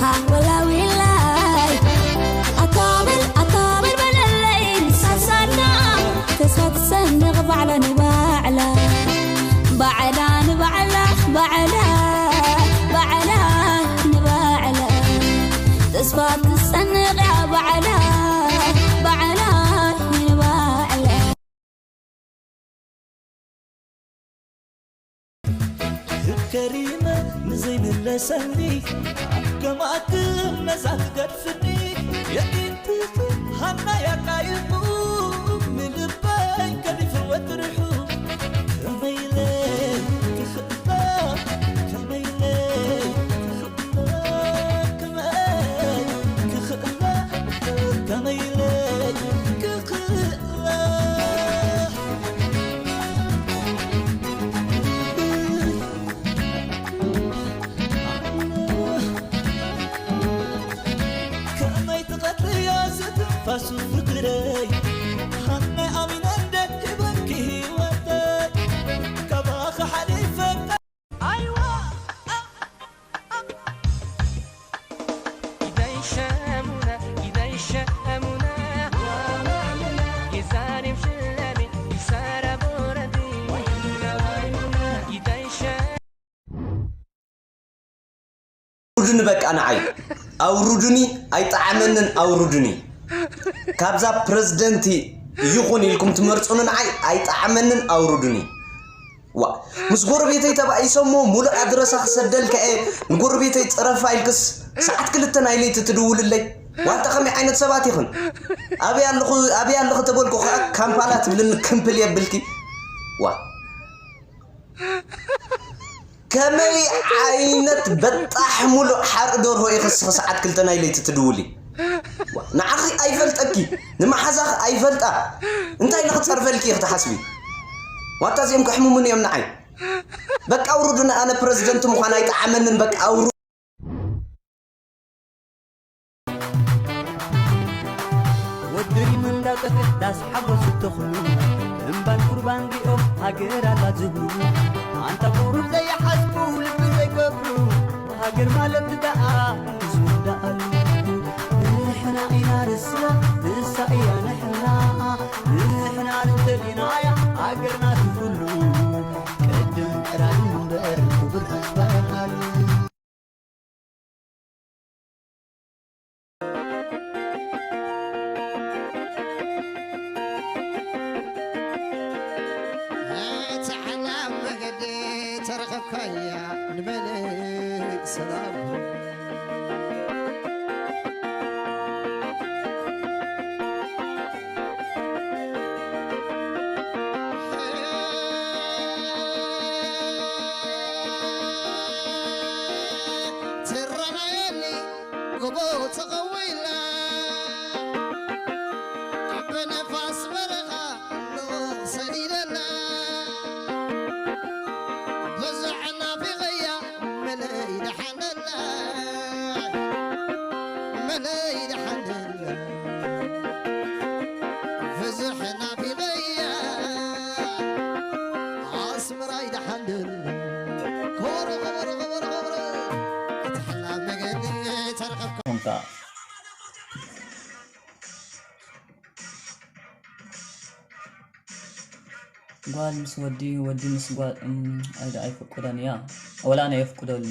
ሃወላዊላይ ኣታበል ኣታበል በለለይ ንሳሳና ተስፋ ትሰንቕ ባዕላ ንባዕላ ባዕላ ንባዕላ ባዕላ ባዕላ ንባዕላ ተስፋ ትሰንቕ እያ ባዕላ ባዕላ ንባዕላ ከሪመ ንዘይምለሰኒ ኣብ ከማእክል ነዛ ትገድፍኒ የቂንትኺ ሃና ያቃይሙ ንልበይ ገዲፍወ ትርሑ ከመይለ ክኽእላ ከመይለ ክኽእላ ከመይ ክኽእላ ከመይለ ክኽእላ ከመይ ትቐትልዮ ዝትንፋሱ ፍቅረይ ሃናይ ኣሚነ እንደ ሂበኪ ህይወተይ ካባኺ ሓሊፈ ኣይዋ ኣውርዱኒ በቃ ንዓይ ኣውርዱኒ ኣይጠዓመንን ኣውርዱኒ ካብዛ ፕረዝደንቲ ይኹን ኢልኩም ትመርፁኒ ንዓይ ኣይጠዓመንን ኣውርዱኒ ዋ ምስ ጎረቤተይ ተባኢሰ እሞ ሙሉእ ኣድረሳ ክሰደልካ እየ ንጎረቤተይ ፅረፋ ኢልክስ ሰዓት ክልተ ናይ ለይቲ ትድውልለይ ዋንታ ከመይ ዓይነት ሰባት ኢኽን ኣበይ ኣለኹ ኣበይ ኣለኹ ተበልኩ ከዓ ካምፓላ ትብልኒ ክምፕል የብልኪ ዋ ከመይ ዓይነት በጣሕ ሙሉእ ሓርኢ ደርሆ ኢኺ እስኺ ሰዓት ክልተ ናይ ለይቲ ትድውሊ ንዓኺ ኣይፈልጠኪ ንመሓዛኺ ኣይፈልጣ እንታይ ኢለ ክፀርፈልኪ ኢኺ ትሓስቢ ዋታ እዚኦም ከሕምሙኒ እዮም ንዓይ በቃ ኣውርዱኒ ኣነ ፕረዚደንት ምዃን ኣይጠዓመንን በቃ ኣውሩ ወዲ ሪም እንዳጠፍእ ዳስ ሓጎስ ዝተኽሉ እምባን ቁርባን ሪኦም ሃገር ኣላ ዝብሉ ኣንታ ቁሩብ ዘይሓስቡ ልቢ ዘይገብሩ ሃገር ማለት ደኣ ዝውዳኣሉ ንሕና ኢና ርስና ንሳ እያ ንሕና ንሕና ንተሊናያ ሃገርና ትፍሉ ቅድም ጥራይ እምበር ክቡር ህዝባ ይሃሉ እቲ ሓላም መገዲ ተረኸብካያ ንመልእ ሰላም ትረኣየኒ ጎቦ ተቐዊላ ብነፋስ በረኻ ልኡኽ ሰዲደላ ብዙሕ ናፊቐያ መለይ ደሓነላ መለይ ደሓነላ ብዙሕ ናፊቐያ ኣስመራይ ደሓነላ ኮሮ ኮሮ ኮሮ ኮሮ እቲ ሕላ መገዲ ተረኸብካ ኾንካ ጓል ምስ ወዲ ወዲ ምስ ጓል እም፣ ኣይደ ኣይፍቅዶን እያ ወላ ኣነ የፍቅደሉ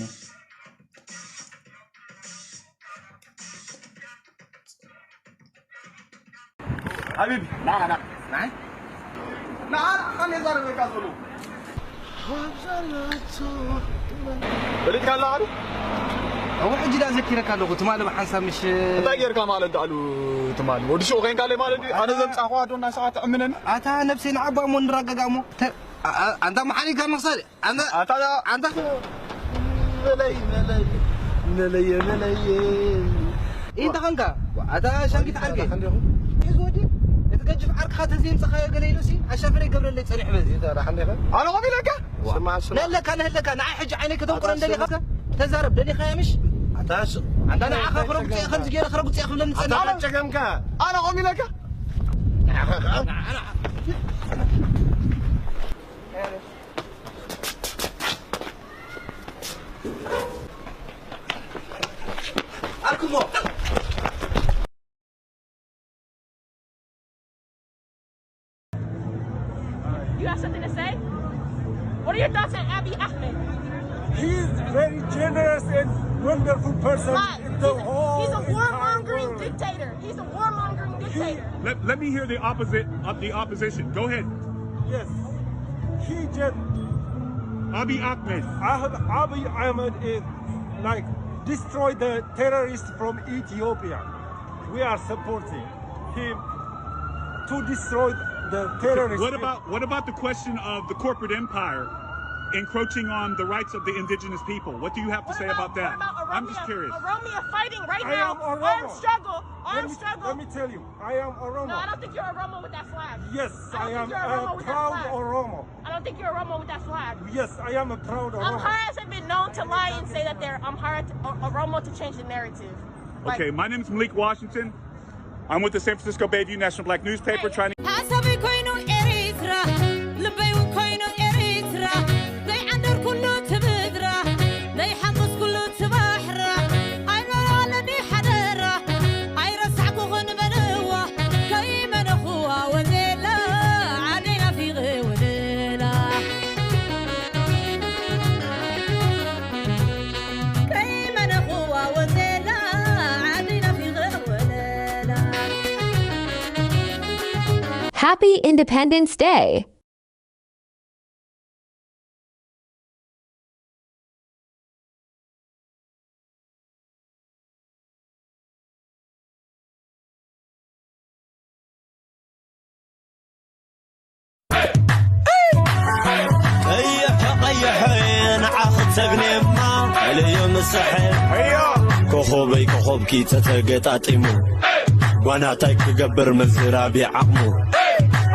ሓቢቢ ንዓ ንዓ ንዓ ንዓ ንዓ ንዓ ንዓ ንዓ ፈሊጥካ ኣለኻ ዶ? እወ ሕጂ ዳ ዘኪረካ ኣለኹ ትማሊ ብሓንሳብ ምሽ እንታይ ጌርካ ማለት ዳኣሉ ትማሊ ወዲ ሹቕ ኮይንካለይ ማለት ድዩ ኣነ ዘምጻኹዋ ዶ እናሰኻ ትዕምነኒ ኣታ ነብሰይ ንዓባ እሞ ንራገጋ እሞ ኣንታ መሓሪካ ንኽሳድ ኣንታ ኣንታ መለይ መለይ መለየ መለየ ኢንተ ኸንካ ኣታ ሻንኪት ዓርከይ እዚ ወዲ እቲ ገጅፍ ዓርክኻ ተዘይምፅኻዮ ገለ ኢሉሲ ኣሻፈረ ይገብረለይ ፀኒሑ በዚ ኣነ ኸም ኢለካ ነለካ ነህለካ ንዓይ ሕጂ ዓይነይ ከተንቁረ እንደሊኻ ተዛረብ ደሊኻያ ምሽ ኣንታ ንዓኻ ክረጉፅ እየ ከምዚ ገይረ ክረጉፅ እየ ክብለኒ ፀኒሑ ኣነ ኸም ኢለካ Come on. You have something to say? What are your thoughts on Abiy Ahmed? He is very generous and wonderful person. Lie. In the whole entire world. He's a warmongering dictator. He's a warmongering dictator. Let, let me hear the opposite of the opposition. Go ahead. Yes. He just Abiy Ahmed. Ahmed, Abiy Ahmed is like destroy the terrorists from Ethiopia. We are supporting him to destroy the terrorists. What about, what about the question of the corporate empire encroaching on the rights of the indigenous people? What do you have to say about that? What about, what about Oromia? I'm just curious. Oromia fighting right now. I am Oromo. Armed struggle. Armed struggle. Let me, let me tell you, I am Oromo. No, I don't think you're Oromo with that flag. Yes, I am a proud Oromo. I don't think you're a Oromo with that flag. Yes, I am a proud Oromo. Amharas have been known to lie and say that they're Amhara to, or, Oromo to change the narrative. Like, okay, my name is Malik Washington. I'm with the San Francisco Bayview National Black Newspaper trying to ሓሳበይ ኮይኑ ኤሪትራ፣ ልበይ እውን ኮይኑ ኤሪትራ፣ ዘይዓንደርኩሉ ትብድራ፣ ዘይሓንበስኩሉ ትባሕራ፣ ኣይመላለኒ ሓደራ፣ ኣይረሳዕኩኽን በልዋ፣ ከይመነኹዋ ወዜላ፣ ዓደይ ናፊቐ ወለላ። ከይመነኹዋ ወዜላ፣ ዓደይ ናፊቐ ወለላ። Happy Independence Day! ቀይሕ ቀይሕ ንዓኽ ተግኔማ ልዩ ምስሐ ኮኾበይ ኮኾብኪ ተተገጣጢሙ ጓናታይ ክገብር ምዝራብ ይዓቕሙ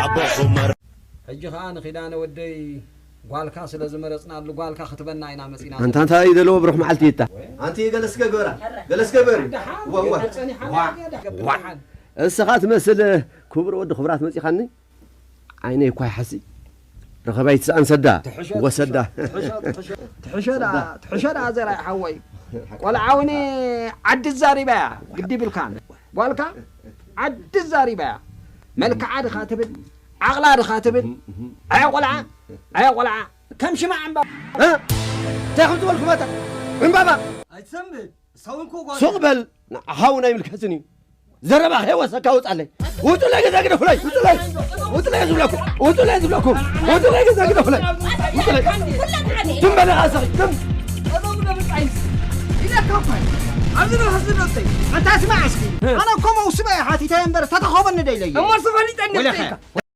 ኣቦኹ መር ሕጂ ኸኣ ንኺዳነ ወደይ ጓልካ ስለ ዝመረጽናሉ ጓልካ ክትበና ኢና መጺና። ኣንታ እንታይ ይደልዎ ብሩኽ መዓልቲ ይታ። ኣንቲ ገለስ ገበራ፣ ገለስ ገበሪ። ደሓን ዋ፣ ዋ። ጸኒሓ ዋ፣ ደሓን። ዋ። እስኻ ትመስል ክቡር ወዲ ክቡራት መጺኻኒ። ዓይነይ እኳ ይሓሲ። ረኸባይ ትስኣን ሰዳ፣ ትሕሾ፣ ወሰዳ። ትሕሾ፣ ትሕሾ፣ ትሕሾ ደኣ፣ ትሕሾ ደኣ ዘራይ ሓወይ። ቆልዓ እውን ዓዲ ዛሪባ እያ፣ ግዲ ይብልካን። ጓልካ ዓዲ ዛሪባ እያ። መልክዓ ድኻ ትብል፣ ዓቕላ ድኻ ትብል። ኣያ ቆልዓ፣ ኣያ ቆልዓ። ከም ሽማዕ ዕምባባ። እ? እንታይ ከም ዝበልኩ መታ? ዕምባባ። ኣይትሰምዕ። ሰው እኮ ጓል ሱቕ በል፣ ንዓኻ እውን ኣይምልከትን እዩ። ዘረባ ከይወሰካ ውጻለይ። ውጹለይ ገዛ ግደፉለይ። ውጹለይ። ውጹለይ ዝብለኩም። ውጹለይ ዝብለኩም። ውጹለይ ገዛ ግደፉለይ። ውጹለይ። ትም በል ኢኻ ሰኺ። ትም። ጠበቡ ለምጻይ። ኢለካ እኮ። ኣብዚ ነው ህዝቢ ነብሰይ። ኣታ ስማዕ እስኪ። ኣነ እኮ መውስበ እየ ሓቲተ እምበር ተተኸበኒ ደይለየ። እሞ እሱ ፈሊጠኒ ወለኸ።